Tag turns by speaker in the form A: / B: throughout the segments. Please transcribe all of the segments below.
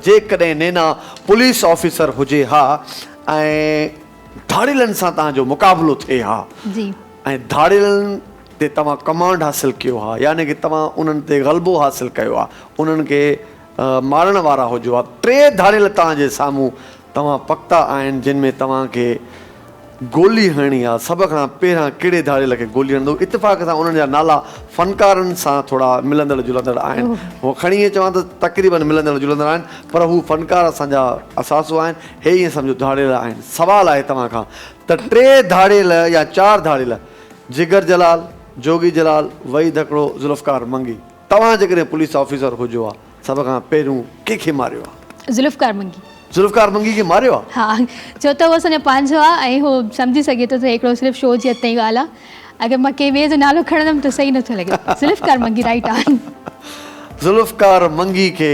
A: جيڪڏهن نينا police officer هجي ها ۽ ڌاڙيلن سان توهان جو مقابلو ٿئي ها ۽ ڌاڙيلن تي توهان ڪمانڊ حاصل ڪيو ها يعني ڪي توهان انهن تي غلبو حاصل ڪيو ها انهن کي مارڻ وارا هجو ها ٽي ڌاڙيل توهان جي سامهون توهان پڪتا آهن جن ۾ توهان کي گولي هڻڻي آ، سڀ کان پهريان ڪهڙي ڌاڙيل کي گولي هڻندو؟ اتفاق سان انهن جا نالا فنڪارن سان ٿورا ملندڙ جلندڙ آهن. هو کڻي ائين چوان ته تقريبن ملندڙ جلندڙ آهن پر هو فنڪار اسان جا اثاثو آهن. هي ائين سمجهو ڌاڙيل آهن. سوال آهي توهان کان ته ٽي ڌاڙيل يا چار ڌاڙيل جگر جلال، جوڳي جلال، وحيد هڪڙو، ذوالفقار منگي توهان جيڪڏهن پوليس آفيسر هجو ها سڀ کان پهريون ڪنهن کي ماريو ها؟
B: ذوالفقار منگي.
A: ذوالفقار منگي کي ماريو آ؟
B: ها ڇو ته هو اسان جو پنهنجو آ ۽ هو سمجهي سگهي ٿو ته هڪڙو صرف شو جي حد تائين ڳالهه آ اگر مان ڪنهن ٻئي جو نالو کڻندم ته صحيح نٿو لڳي ذوالفقار منگي رائيٽ آ.
A: ذوالفقار منگي کي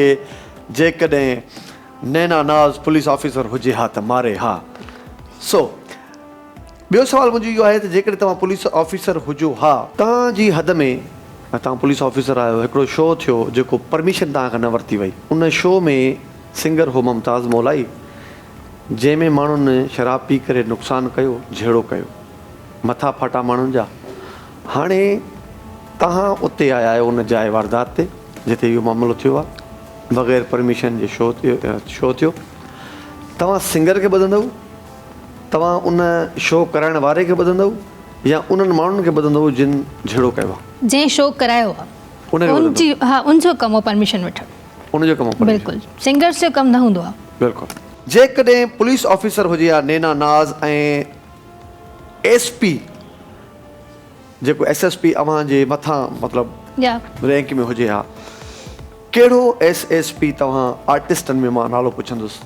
A: جيڪڏهن نينا ناز پوليس آفيسر هجي ها ته ماري ها. سو ٻيو سوال منهنجو اهو آهي ته جيڪڏهن توهان پوليس آفيسر هجو ها. توهان جي حد ۾ توهان پوليس آفيسر آهيو هڪڙو شو ٿيو جيڪو پرميشن توهان کان نه ورتي وئي ان شو ۾ سنگر هو ممتاز مولائي جنهن ۾ ماڻهن شراب پي ڪري نقصان ڪيو جهيڙو ڪيو مٿا ڦاٽا ماڻهن جا هاڻي توهان اتي آيا آهيو ان جاء واردات تي جتي اهو معاملو ٿيو آهي بغير پرميشن جي شو شو ٿيو توهان سنگر کي ٻڌندؤ توهان ان شو ڪرائڻ واري کي ٻڌندؤ يا انهن ماڻهن کي ٻڌندؤ جن جهيڙو ڪيو آهي.
B: جنهن شو ڪرايو آهي
A: ان کي
B: ان جي ها ان جو ڪم هو پرميشن وٺڻ.
A: ان جو ڪم هو پرميشن.
B: بلڪل سنگرس جو ڪم نه هوندو آهي.
A: بلڪل جيڪڏهن پوليس آفيسر هجي ها نينا ناز ۽ ايس پي جيڪو ايس ايس پي اوهان جي مٿان مطلب رينڪ ۾ هجي ها ڪهڙو ايس ايس پي توهان آرٽسٽن ۾ مان نالو پڇندس.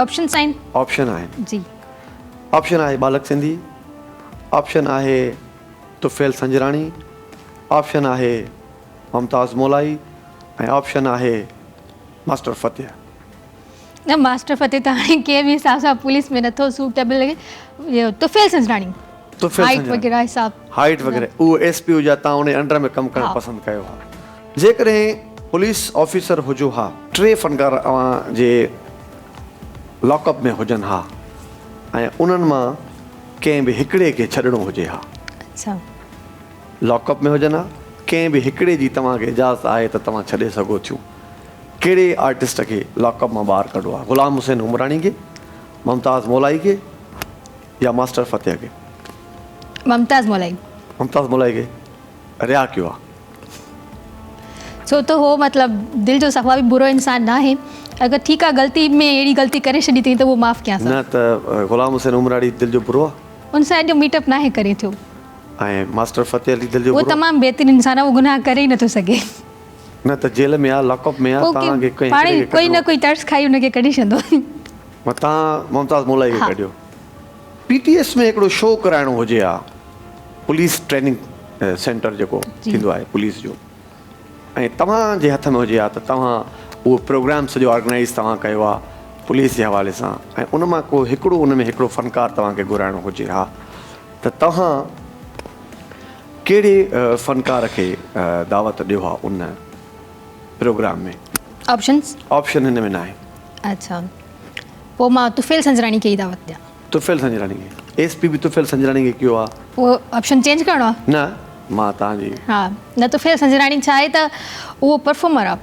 B: آپشنس آهن.
A: آپشن آهن.
B: جي.
A: آپشن آهي ٻالڪ سنڌي، آپشن آهي طفيل سنجراڻي، آپشن آهي ممتاز مولائي ۽ آپشن آهي ماسٽر فتح.
B: نه ماسٽر فتح ته هاڻي ڪنهن به حساب سان پوليس ۾ نٿو سوٽيبل لڳي. اهو طفيل سنجراڻي.
A: طفيل
B: هائيٽ
A: سنجراڻي.
B: وغيره حساب.
A: هائيٽ وغيره اهو ايس پي هجي ها تان ان جي انڊر ۾ ڪم ڪرڻ پسند ڪيو ها. جيڪڏهن پوليس آفيسر هجو ها. ٽي فنڪار اوهان جي لاڪ اپ ۾ هجن ها ۽ انهن مان ڪنهن به هڪڙي کي ڇڏڻو هجي ها.
B: اڇا.
A: لاڪ اپ ۾ هجن ها ڪنهن به هڪڙي جي توهان کي اجازت آهي ته توهان ڇڏي سگهو ٿيون. ڪهڙي آرٽسٽ کي لاڪ اپ مان ٻاهر ڪڍو ها؟ غلام حسين عمراڻي کي، ممتاز مولائي کي يا ماسٽر فتح کي؟
B: ممتاز مولائي.
A: ممتاز مولائي کي رها ڪيو ها.
B: ڇو ته هو مطلب دل جو صفا به برو انسان ناهي اگر ٺيڪ آ غلطي ۾ اهڙي غلطي ڪري ڇڏي اٿئي ته اهو معاف ڪيانس.
A: نه ته غلام حسين عمراڙي دل جو برو آ.
B: ان سان ايڏو ميٽ اپ ناهي ڪري ٿيو.
A: ۽ ماسٽر فتح علي دل جو
B: اهو
A: برو آ.
B: تمام بهترين انسان آ اهو گناهه ڪري ئي نٿو سگهي.
A: نه ته جيل ۾ آ لاڪ اپ ۾ آ توهان کي ڪنهن
B: پاڻ
A: هڪڙي کي
B: ڪوئي نه
A: ڪڍڻو.
B: ڪوئي ترس کائي ان کي ڪڍي ڇڏندو.
A: متان ممتاز مولائي کي
B: ها.
A: ڪڍيو. پي ٽي ايس ۾ هڪڙو شو ڪرائڻو هجي ها پوليس ٽريننگ سينٽر جيڪو ٿيندو آهي پوليس جو ۽ توهان جي هٿ ۾ هجي ها ته توهان اهو پروگرام سڄو آرگنائيز توهان ڪيو ها پوليس جي حوالي سان ۽ ان مان ڪو هڪڙو ان ۾ هڪڙو فنڪار توهان کي گهرائڻو هجي ها ته توهان ڪهڙي فنڪار کي دعوت ڏيو ها ان پروگرام ۾؟
B: آپشنز؟
A: آپشن هن ۾ ناهي.
B: اڇا پوء مان طفيل سنجراڻي کي ئي دعوت ڏيان.
A: طفيل سنجراڻي کي. ايس پي به طفيل سنجراڻي کي ڪيو آ.
B: پوء آپشن چينج ڪرڻو آ؟
A: نه مان توهان جي.
B: ها نه طفيل سنجراڻي ڇا آهي ته اهو پرفارمر آ.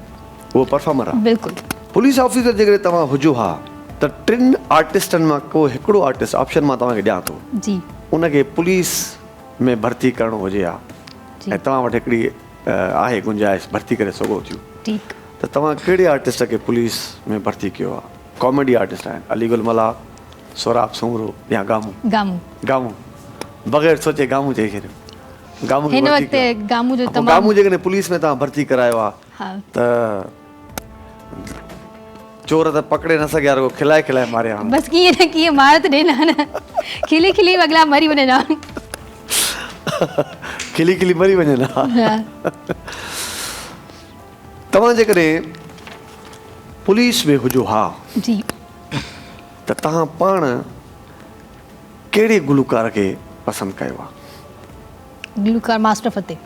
A: اهو پرفارمر آ.
B: بلڪل.
A: پوليس آفيسر جيڪڏهن توهان هجو ها ته ٽن آرٽسٽن مان ڪو هڪڙو آرٽسٽ آپشن مان توهان کي ڏيان ٿو.
B: جي.
A: ان کي پوليس ۾ ڀرتي ڪرڻو هجي ها ۽ توهان وٽ هڪڙي آهي گنجائش ڀرتي ڪري سگهو ٿيون.
B: ٺيڪ.
A: ته توهان ڪهڙي آرٽسٽ کي پوليس ۾ ڀرتي ڪيو ها؟ ڪاميڊي آرٽسٽ آهن علي گل ملاح، سهراب سومرو يا گامون؟
B: گامون.
A: گامون بغير سوچي گامون چئي ڇڏيو. گامون کي
B: هن
A: ڀرتي
B: وقت
A: ڪيو.
B: گامون جو
A: پوء
B: تمام
A: گامون جيڪڏهن پوليس ۾ توهان ڀرتي ڪرايو ها
B: ها.
A: ته چور ته پڪڙي نه سگهيا رڳو کلائي کلائي ماريا هن.
B: بس ڪيئن نه ڪيئن مار ته ڏين ها نه کلي کلي به اڳلا مري وڃن ها.
A: کلي کلي مري وڃن ها.
B: ها.
A: توهان جيڪڏهن پوليس ۾ هجو ها
B: جي.
A: ته توهان پاڻ ڪهڙي گلوڪار کي پسند ڪيو ها؟
B: گلوڪار ماسٽر فتح.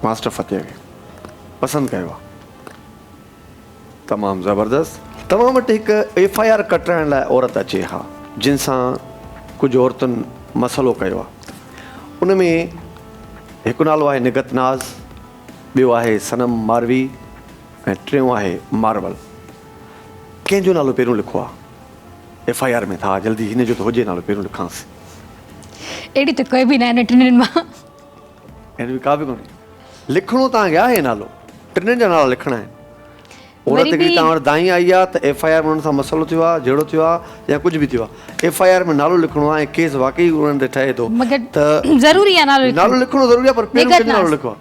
A: ماسٽر فتح کي پسند ڪيو ها. تمام زبردست. توهان وٽ هڪ ايف I R ڪٽرائڻ لاء عورت اچي ها جن سان ڪجهه عورتن مسئلو ڪيو آهي ان ۾ هڪ نالو آهي نگهت ناز ٻيو آهي صنم ماروي ۽ ٽيون آهي مارول ڪنهن جو نالو پهريون لکو ها ايف I R ۾ ته ها جلدي هن جو ته هجي نالو پهريون لکانس.
B: اهڙي ته ڪوئي به ناهي انهن ٽنهن مان.
A: اهڙي ڪا به ڪونهي. لکڻو توهان کي آهي نالو. ٽنهن جا نالا لکڻا آهن. عورت هڪڙي توهان وٽ دانهين آئي آهي ته ايف I R ۾ انهن سان مسئلو ٿيو آهي، جهيڙو ٿيو آهي يا ڪجهه به ٿيو آهي. ايف I R ۾ نالو لکڻو آهي ۽ ڪيس واقعي انهن تي ٺهي ٿو ته
B: ضروري آهي نالو لکڻو.
A: نالو لکڻو ضروري آهي پر پهريون ڪنهن جو نالو لکيو آهي؟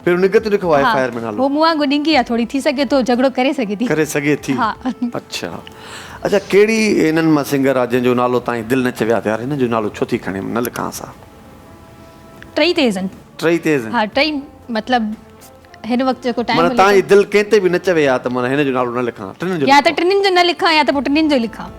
A: پهريون نگهت لکيو آهي ايف I R ۾ نالو.
B: هو مون وانگر ڏنگي آهي ٿوري ٿي سگهي ٿو جهڳڙو ڪري سگهي ٿي.
A: ڪري سگهي ٿي. اڇا اڇا ڪهڙي انهن مان سنگر آهي جنهن جو نالو توهان جي دل نه چوي ها ته يار هن جو نالو ڇو ٿي کڻي نه لکانس ها.
B: ٽئي تيز آهن.
A: ٽئي تيز آهن.
B: ها ٽئي مطلب هن وقت جيڪو ٽائيم
A: معنيٰ توهان جي دل ڪنهن تي به نه چوي ها ته معنيٰ هن جو نالو نه لکان ٽنهن جو
B: يا ته ٽنهن جو نه لکان يا ته پوء ٽنهن جو لکان.